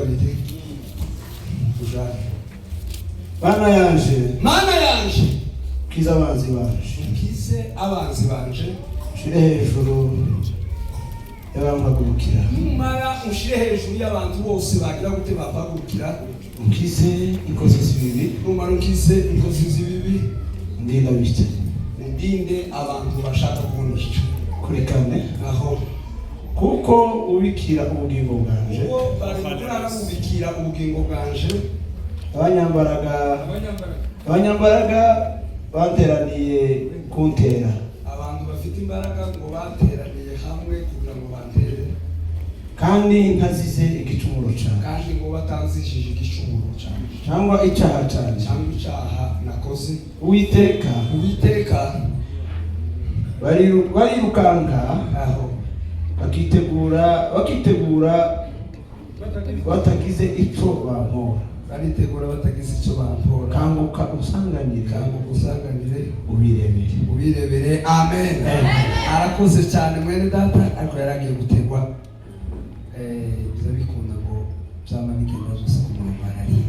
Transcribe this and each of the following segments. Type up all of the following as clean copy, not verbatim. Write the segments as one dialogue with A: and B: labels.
A: kabiri ujane.
B: Mana yanje,
A: Mana yanje,
B: kiza abanzi banje,
A: ukize abanzi banje,
B: ushire hejuru y'abampagurukira.
A: Numara ushire hejuru y'abantu bose bagira gute? Bampagurukira.
B: Unkize inkozi z'ibibi,
A: Numara unkize inkozi z'ibibi,
B: ndinda bityo.
A: Undinde abantu bashaka kunyica.
B: Kuri kane,
A: aho
B: kuko ubikira ubugingo bwanje,
A: ubwo bari kurara bubikira ubugingo bwanje,
B: abanyambaraga banteraniye kuntera.
A: Abantu bafite imbaraga ngo bateraniye hamwe kugira ngo bantere,
B: kandi ntazize igicumuro cyanjye,
A: kandi ngo batanzijije igicumuro cyanjye,
B: cyangwa icyaha cyanjye,
A: cyangwa icyaha nakoze.
B: Uwiteka,
A: Uwiteka,
B: barirukanka,
A: aho
B: bakitegura batagize icyo bampora.
A: Baritegura batagize icyo bampora.
B: Kanguka usanganire,
A: Kanguka usanganire,
B: ubirebere.
A: Ubirebere. Amen.
B: Amen.
A: Arakoze cyane mwene data, ariko yari agiye gutegwa. Biza bikunda ngo byama bigenda byose ku murongo. Arariye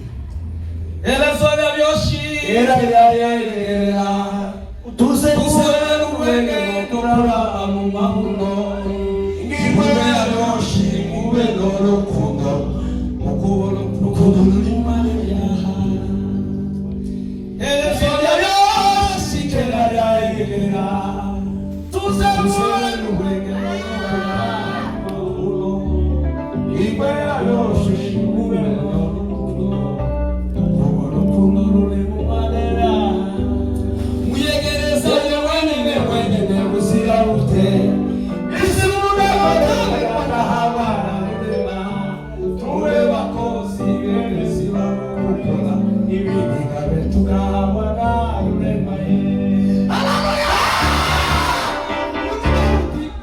A: Elezo lya
B: Utuze
A: tuze n'ubwenge no kuraba mu mabuno ingwe ya yoshi mube n'urukundo mu kubona urukundo ruri mu yaha Elezo lya yoshi kera lya tuze n'ubwenge no kuraba mu mabuno ingwe ya yoshi mube n'urukundo mu kubona urukundo ruri mu yaha muyegerezanye wenyine wenyine buzira bute isi munahabana tube bakozi bemezi bakukora ibindi tugahabwa na Rurema ye.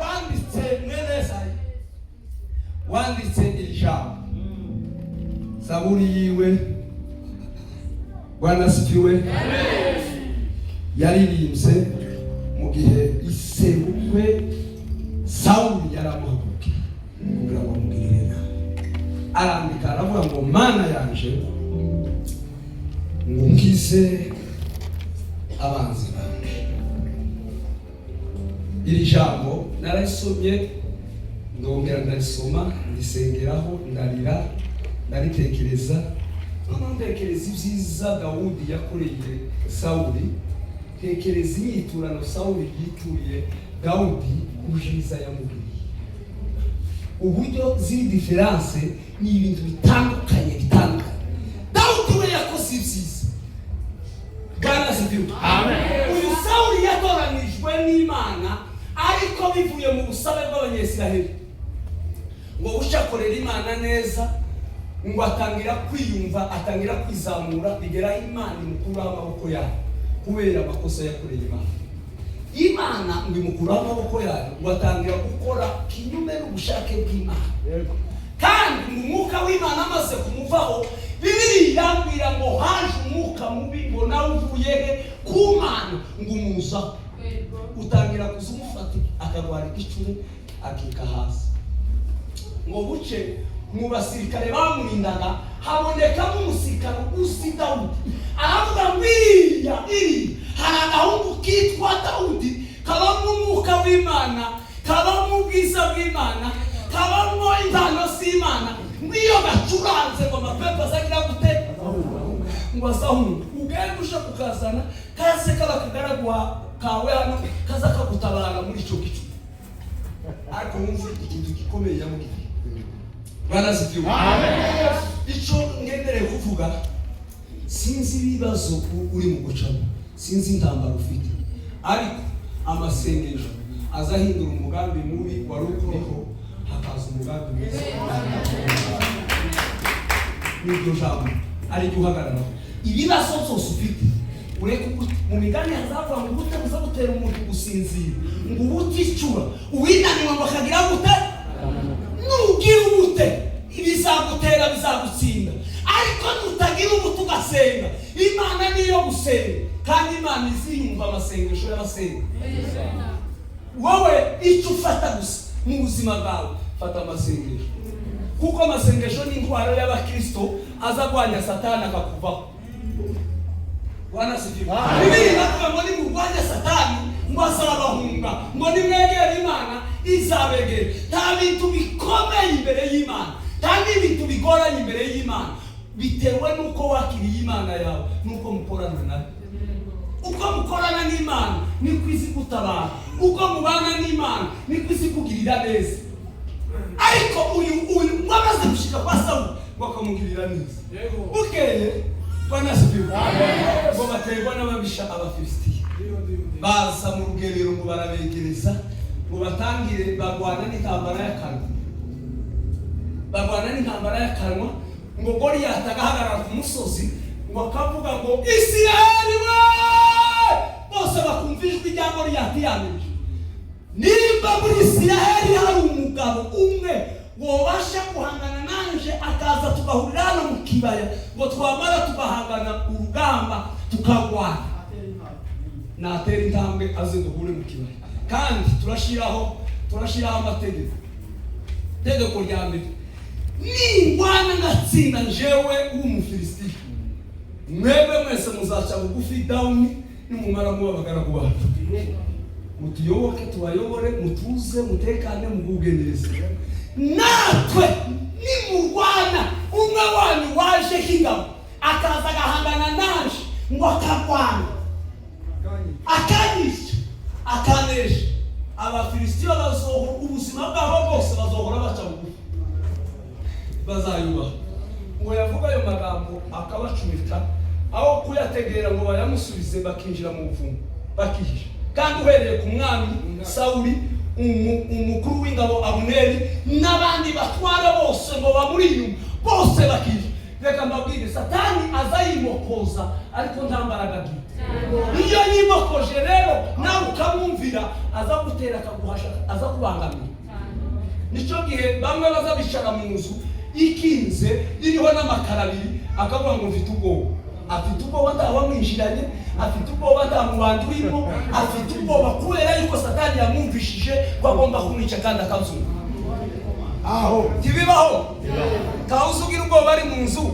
A: Wanditse mwene Esayi, wanditse iri jambo, zaburi yiwe, Bwana asifiwe, yaririmbye mu gihe isebukwe Sawuli yaramuhagurukiye kugira ngo amugirire nabi. Arandika, aravuga ngo: "Mana yanje, ngo nkize abanzi banje." Iri jambo nararisomye, ndongera ndarisoma, ndisengeraho, ndarira, ndaritekereza. Noneho ntekereza ibyiza Dawudi yakoreye Sawuli, tekereza inyiturano Sawuli yituriye Dawudi ku byiza yamugiriye, uburyo ziri différence. Ni ibintu bitandukanye bitandukanye. Dawudi we yakoze ibyiza. Bwana asifiwe. Uyu Sawuli yatoranijwe n'Imana, ariko bivuye mu busabe bw'Abanyesiraheli ngo ushakorera Imana neza, ngo atangira kwiyumva, atangira kwizamura, bigeraho Imana imukuraho amaboko yayo kubera amakosa yakoreye Imana. Imana ngo imukuraho amaboko yayo, ngo atangira gukora kinyume n'ubushake bw'Imana. Kandi mu mwuka w'Imana amaze kumuvaho, Bibiri irambwira ngo haje umwuka mubi, ngo nawe uvuye he? Ku Mana. Ngo umuzaho, utangira kuza umufata, akarwara igicuri, akika hasi. Ngo buce mu basirikare bamurindaga habonekamo umusirikare uzi Dawudi, aravuga ngo: "Iriya iri hari agahungu kitwa Dawudi, kabamo umwuka w'Imana, kabamo ubwiza bw'Imana, kabamo impano z'Imana." Ngo iyo gacuranze, ngo amapepo azagira gute? Ngo azahunga. Ugende uje kukazana, kaze kaba akagaragu kawe hano, kaza kagutabara muri icyo gicu. Ariko wumve ikintu gikomeye yamubwiye. Bwana asifiwe. Icyo ngendereye kuvuga, sinzi ibibazo uri mu gucamo, sinzi intambara ufite, ariko amasengesho azahindura umugambi mubi wari ukuriho, hakaza umugambi mwiza. N'iryo jambo ari ryo uhagararaho. Ibibazo byose ufite, ureke mu migani hazavuga ngo ubute buza butera umuntu gusinzira, ngo ubuticura uwinaniwe ngo akagira gute? Nugira ubute bizagutera, bizagutsinda. Ariko nutagira ubute ugasenga, Imana niyo gusenga, kandi Imana iziyumva amasengesho y'abasenga. Wowe icyo ufata gusa mu buzima bwawe, fata amasengesho. Kuko amasengesho ni intwaro y'abakristo aza agwanya Satani akakuvaho. Bwana asifiwe. Bibiliya iravuga ngo nimurwanya Satani ngo azabahunga, ngo nimwegere Imana izabegera. Nta bintu bikomeye imbere y'Imana, nta n'ibintu bigoranye imbere y'Imana, bitewe n'uko wakiriye Imana yawe n'uko mukorana nayo. Uko mukorana n'Imana niko izi gutabara, uko mubana n'Imana niko izi kugirira neza. Ariko uyu wamaze gushika kwa Sawuli ngo akamugirira neza, bukeye, Bwana asifiwe, ngo baterwa n'ababisha Abafilisitiya, baza mu rugerero ngo barabegereza ngo batangire barwana n'intambara y'akanwa, barwana n'intambara y'akanwa. Ngo Goliyati agahagarara ku musozi ngo akavuga ngo: "Isiraheli we!" Bose bakumva ijwi rya Goliyati yamirije. "Nimba muri Isiraheli hari umugabo umwe wobasha guhangana nanje, akaza tugahurira hano mu kibaya, ngo twamara tugahangana urugamba tukarwana, natera intambwe aze duhure mu kibaya. Kandi turashyiraho amategeko. Itegeko rya mbere: ningwana ngatsinda njewe w'Umufilisitiya, mwebwe mwese muzaca bugufi down, nimumara muba abagaragu bacu, mutuyoboke tubayobore, mutuze mutekane, mugubwe neza. Natwe nimurwana, umwe wanyu waje nk'ingabo akaza agahangana naje ngo akarwana akanyica akanesha, Abafilisitiya bazohora ubuzima bwabo bwose bazohora baca bugufi, bazayubaha." Ngo yavuga ayo magambo akabacumita, aho kuyategera ngo bayamusubize, bakinjira mu buvumo bakihisha. Kandi uhereye ku mwami Sawuli, umukuru w'ingabo Abuneri n'abandi batwara bose ngo bamuri inyuma, bose bakihisha. Reka mbabwire, Satani aza yimokoza, ariko nta mbaraga agira. Iyo yimokoje rero nawe ukamwumvira, aza gutera akaguhasha, aza kubangamira. Nicyo gihe bamwe baza bicara mu nzu ikinze iriho n'amakaro abiri, akavuga ngo mfite ubwoba. Afite ubwoba ntawamwinjiranye, afite ubwoba nta mubandi urimo, afite ubwoba kubera yuko Satani yamwumvishije ko agomba kumwica kandi akazunga.
B: Aho.
A: Ntibibaho? Ntawuzi ugira ubwoba ari mu nzu,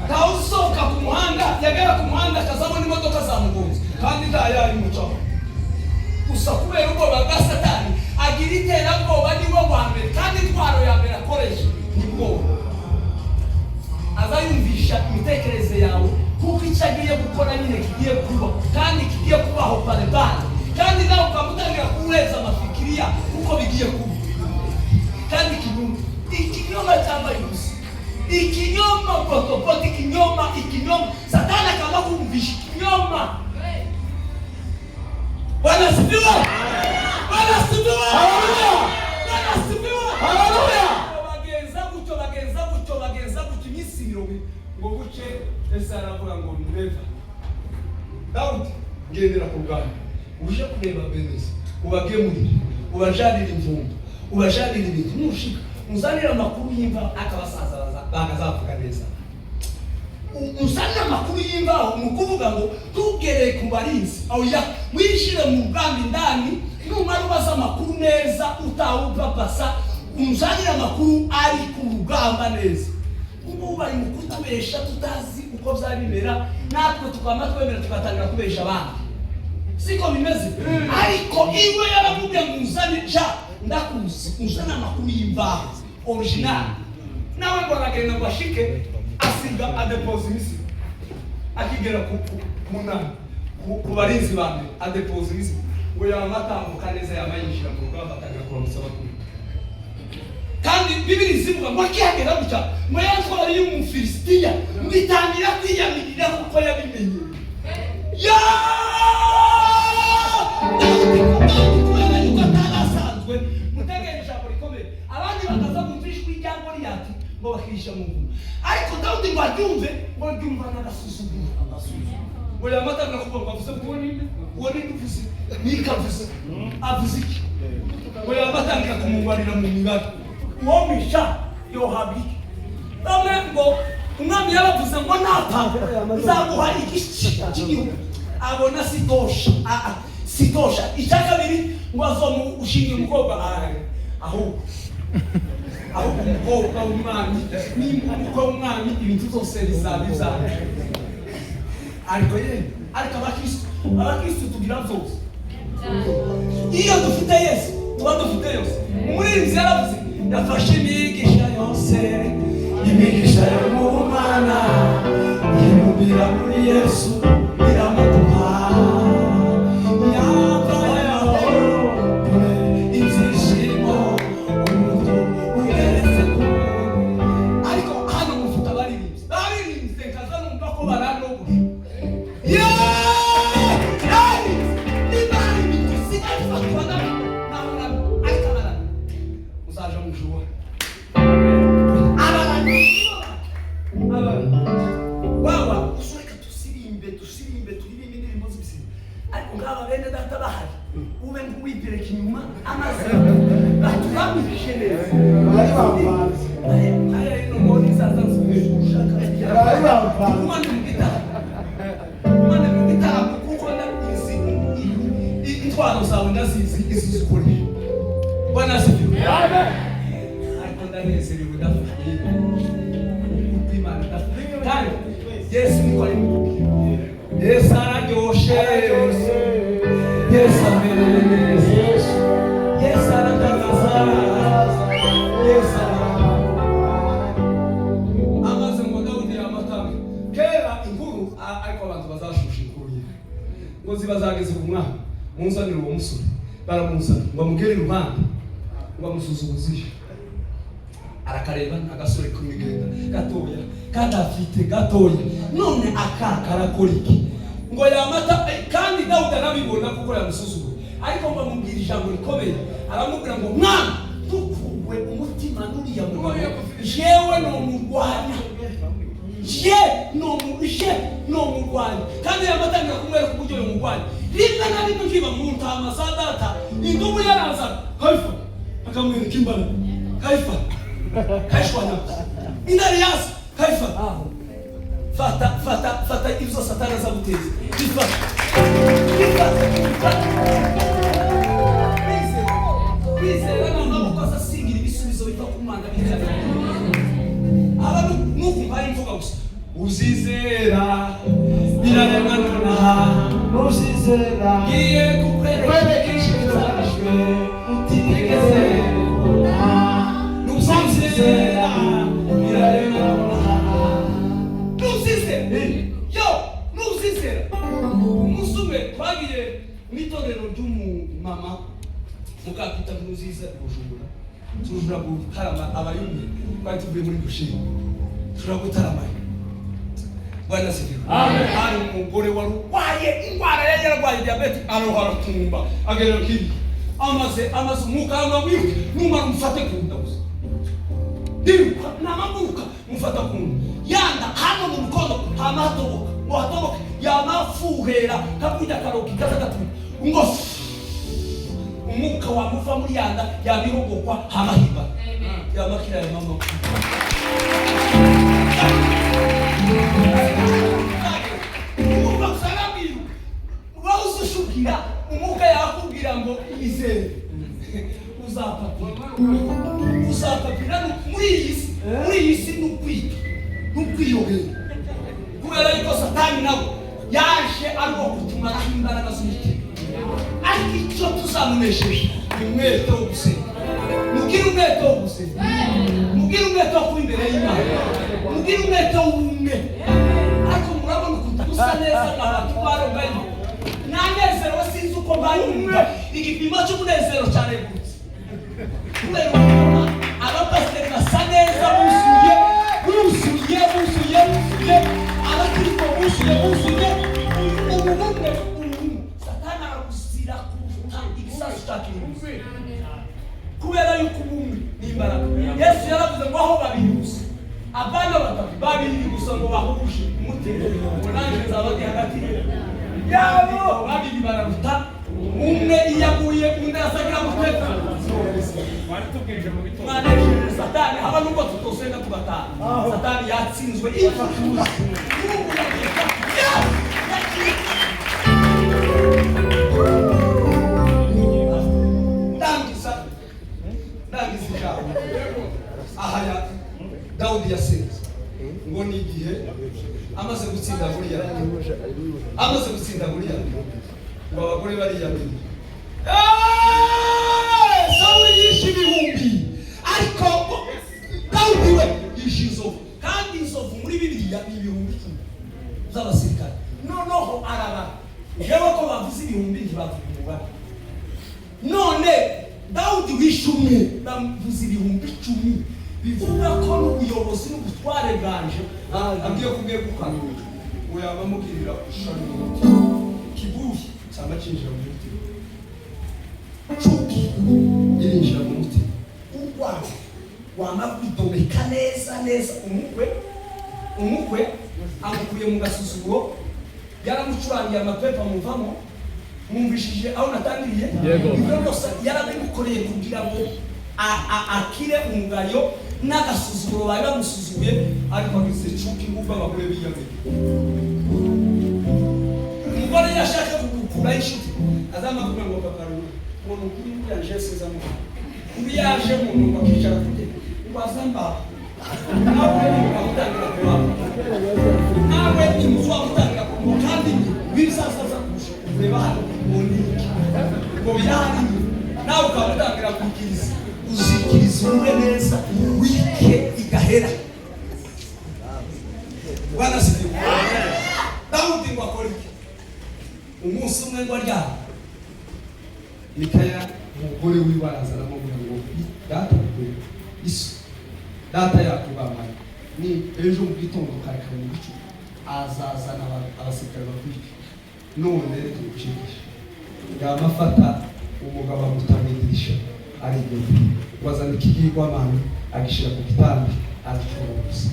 A: ntawuzi usohoka ku muhanda, yagera ku muhanda akazabona imodoka zamugonze kandi ntayayimucaho, gusa kubera ubwoba bwa Satani. Agira iterabwoba, niwe wa mbere, kandi intwaro ya mbere akoresha ni bwoba. Aza yumvisha imitekerereze yawe kuko icyo agiye gukora nyine kigiye kuba, kandi kigiye kubaho pale pale, kandi nawe ukamutangira kuweza amafikiriya kuko bigiye kuba. Kandi ikinyoma, ikinyoma cyambaye ubusa, ikinyoma potopoto, ikinyoma, ikinyoma. Satani akaba kumvisha ikinyoma. Bwana asifiwe! Bwana asifiwe! Bwana asifiwe!
B: Haleluya!
A: Bagenza gutyo, bagenza gutyo, bagenza gutyo iminsi 70. Ngo buce, ese aravuga ngo: "Never, Dawudi, ngendera ku rugamba uje kureba benezi, ubagemurire, ubajanire imvumba, ubajanire ibintu. Nushika uzanire amakuru y'imva." Akabasaza bakazavuga neza, uzanire amakuru y'imvaho. Ni ukuvuga ngo tugereye ku barinzi, oya, winjire mu rugamba indani, numara ubaza amakuru neza, utawupapasa, unzanire amakuru ari ku rugamba neza. Ubu bari mu kutubesha tutazi uko byari bimera, natwe tukaba twemera tugatangira kubesha abandi. Siko bimeze? Ariko iwe yaramubwiye ngo uzane ja ndakuzi, uzane amakuru y'imvaho original. Nawe ngo aragenda ngo ashike, asiga adepoza imizigo. Akigera ku nani, ku barinzi ba mbere, adepoza imizigo. Ngo yama atambuka neza, yama yinjira mu rugamba, atangira kuramutsa abakuru. Kandi Bibiri zivuga ngo akihagera gutya, ngo yantwara y'Umufilisitiya ngo itangira kwiyamirira kuko yabimenye ya Dawudi. Kubera yuko atari asanzwe, mutegere ijambo rikomeye, abandi bakaza bumva ijwi rya Goliyati ngo bakihisha mu mvumo, ariko Dawudi ngo aryumve, ngo ryumva n'agasuzuguro. Ngo yamatanga kuvuga ngo avuze ngo: "Uwo ninde? Uwo ninde uvuze? Nika avuze, avuze iki?" Ngo yamatangira kumugwarira mu mibare, uwo mwisha yohabwa iki? Bamwe ngo umwami yaravuze ngo napfa nzaguha igice cy'igihugu, abona sitosha. Ah, ah, sitosha. Icya kabiri ngo azomushinga umukobwa. Ah, ahubwo Ahubwo umukobwa w'umwami, nimba umukobwa w'umwami, ibintu byose bizaba ibyawe. Ariko ye, ariko abakristo tugira byose. Iyo dufite Yesu tuba dufite yose. Umuririmbyi yaravuze, yafashe imigisha yose, imigisha yo mu Mana ibumbira muri Yesu, iramuduha. Yambaye amahoro, ibyishimo, umutu ugeretse ku wundi. Ariko hano mufite abaririmbyi, abaririmbyi nkaza numva ko baranogosha. Niba hari ibintu bisigaye bifatwa n'abarami, ariko abarami uzaja mu ijuru. Abarami, abarami wawa usureka, tusirimbe, tusirimbe, turirimbe indirimbo z'ibisibo, ariko ngaba bene data bahari, ube nk'uwigereka inyuma amaze baturamije neza.
B: Bari bamvanze.
A: Aya ino ngoni zaza ushaka.
B: Bari bamvanze.
A: Tugumane mu gitaramo, tugumane mu gitaramo, kuko ndabizi intwaro zawe, ndazizi izi zikoresha. Bwana asifiwe. Ariko ndanezerewe, ndafashwe Imana, ndafashwe kandi Yesu niko ari mukubwira. Yesu araryoshe, Yesu amereye neza, Yesu aratangaza, Yesu aratangaza. Amaze ngo Dawudi yamatame kera inkuru, ariko abantu bazashusha inkuru ye ngo ziba zageze ku mwami. Munzanire uwo musore. Baramuzana ngo amugere iruhande, ngo amusuzuguze. Arakareba, agasore k'imigenda gatoya kadafite gatoya, none aka karakora iki? Ngo yamata kandi Dawudi arabibona kuko yamusuzuguye, ariko ngo amubwira ijambo rikomeye. Aramubwira ngo: "Mwana, dukuwe umutima n'uriya mugabo, jewe nomurwanya, je nomu je nomurwanya." Kandi yamatangira kumwereka uburyo yomurwanya. Rimwe na rimwe nkiba mu ntama za data, indubu yarazaga kayifata, akamwereka imbaraga, kayifata, kayishwanyaguza. Intare yaza, kayifata. Fata, fata, fata ibyo Satani azaguteza, bifata, bifata, bifata. Kwizera, kwizera ni amaboko azasingira ibisubizo biva ku Mana bikana. Aba nukumva ari imvuga gusa, uzizera biraremwa nonaha.
B: Uzizera.
A: Ngiye kukwereka ibizahishwe utigeze kubona. Nuzizera biraremwa nonaha. Nuzizera yo, nuzizera. Umunsi umwe twagiye mu itorero ry'umumama mukapita Nkuziza i Bujumbura, tujura gutarama abayumwe. Twari tuvuye muri gushinga, tujura gutarama. Bwana asifiwe. Hari umugore wari urwaye indwara, yari yararwaye diyabete, aroha, aratumba, agerera hirya. Amaze umwuka wiruke, numara umufate ku nda gusa. Ndiruka, namaguruka, mufata ku nda, yanda hano mu mukono hama hatoboka, ngo hatoboke, yamafuhera kakurya karoki kaza gatumba, ngo umwuka wamuva muri yanda, yabirogokwa, hama hiba yamakira ya mama. Umwuka usanga wowe uzushukira, umwuka yakubwira ngo izere, uzapapira, uzapapira muri iyi si. Muri iyi si ni ukwita, ni ukwiyobera, kubera yuko Satani nawe yaje ari uwo kutumaraho imbaraga z'umutima. Ariko icyo tuzamunesheje ni umwete wo gusenga. Mugire umwete wo gusenga, mugire umwete wo kuba imbere y'Imana, mugire umwete w'ubumwe. Ariko murabona ukuntu dusa neza abantu baronganye, nanezerewe, sinzi uko mbayumva. Igipimo cy'umunezero cyaregutse kubera ukuntu abapasiteri basa neza, buzuye, buzuye, buzuye, buzuye, abakristo buzuye, buzuye ubu bumwe. Ubu Satani arabuzira kuruta igisasu cya kirimbuzi, kubera yuko ubumwe ni imbaraga. Yesu yaravuze ngo aho babiri gusa, abana batatu, babiri gusa ngo bahuje umutima, ngo nanjye nzaba ndi hagati yabo. Babiri bararuta umwe. Iyo aguye undi asagira guteka. Mwanesheje Satani, haba nubwo tutosenga tugataha. Satani yatsinzwe imfuruza. N'ubu yagiye, yagiye. Ndangiza, ndangiza ijambo. Dawudi yasenze ngo ni igihe amaze gutsinda Goliyati, amaze gutsinda Goliyati, ngo abagore bariyamiriye. Sawuli yishe ibihumbi, ariko Dawudi we yishe inzovu, kandi inzovu muri Bibiliya ni 10,000 z'abasirikare. Noneho arabara yewe ko bavuze ibihumbi, ntibavuga umubare. None Dawudi wishe umwe, bavuze 10,000, bivuga ko n'ubuyobozi n'ubutware bwanje agiye kubwegukana. Ngo yaba amubwirira ishami mu mutima, kiburi cyangwa cyinjira mu mutima, chuki irinjira mu mutima, urwango wama kwidomeka neza neza. Umukwe amukuye mu gasuzuguro, yaramucurangiye amapepa amuvamo. Mwumvishije aho natangiriye?
C: Yego.
A: Ibyo byose yarabimukoreye kugira ngo akire umugayo n'agasuzuguro bari bamusuzuguye, ariko agize chuki nk'ubwo abagore biyamiriye. Umugore yashaka kugukuraho inshuti, azamavuga ngo papa runaka, ngo ni ukuri buriya nje sinzamuha, ubu yaje mu ngo akicara ku ntebe, ngo azambaba. Nawe ukamutangira kubaho, nawe inzu wamutangira kubaho, kandi bizasaza kurusha kureba hano ngo ni iki, ngo birahari, nawe ukamutangira kwikiriza. Uzikiriza umwe neza wike igahera. Bwana asifiwe. Dawudi ngo akora iki? Umunsi umwe ngo aryame, Mikaya umugore wiwe araza, aramubwira ngo data we iso data yakubambaye ni ejo mu gitondo kare kare mu gicuku azazana abasirikare bakwica, none reka ngucikishe. Yamafata umugabo amuta mu idirisha, arigenda, ngo azana ikigirwamana agishyira ku gitanda, aracuruza,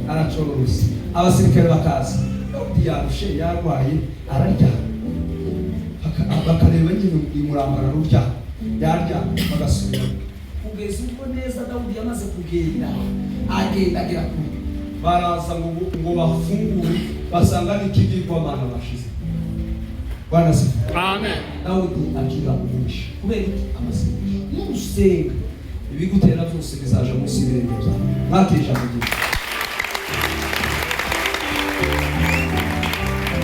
A: aracuruza. Abasirikare bakaza, Dawudi yarushe, yarwaye, araryama. Bakareba nyine imurambara ruryama, yarya bagasubira, kugeza ubwo neza Dawudi yamaze kugenda, agenda agera kure, baraza ngo bafungure, basanga n'ikigirwamana bashize. Bwana asifiwe.
C: Amen.
A: Dawudi akira umugisha kubera iki? Amasengesho. Nusenga, ibigutera byose bizaja munsi y'ibirenge byawe. Mwakira ijambo ryiza.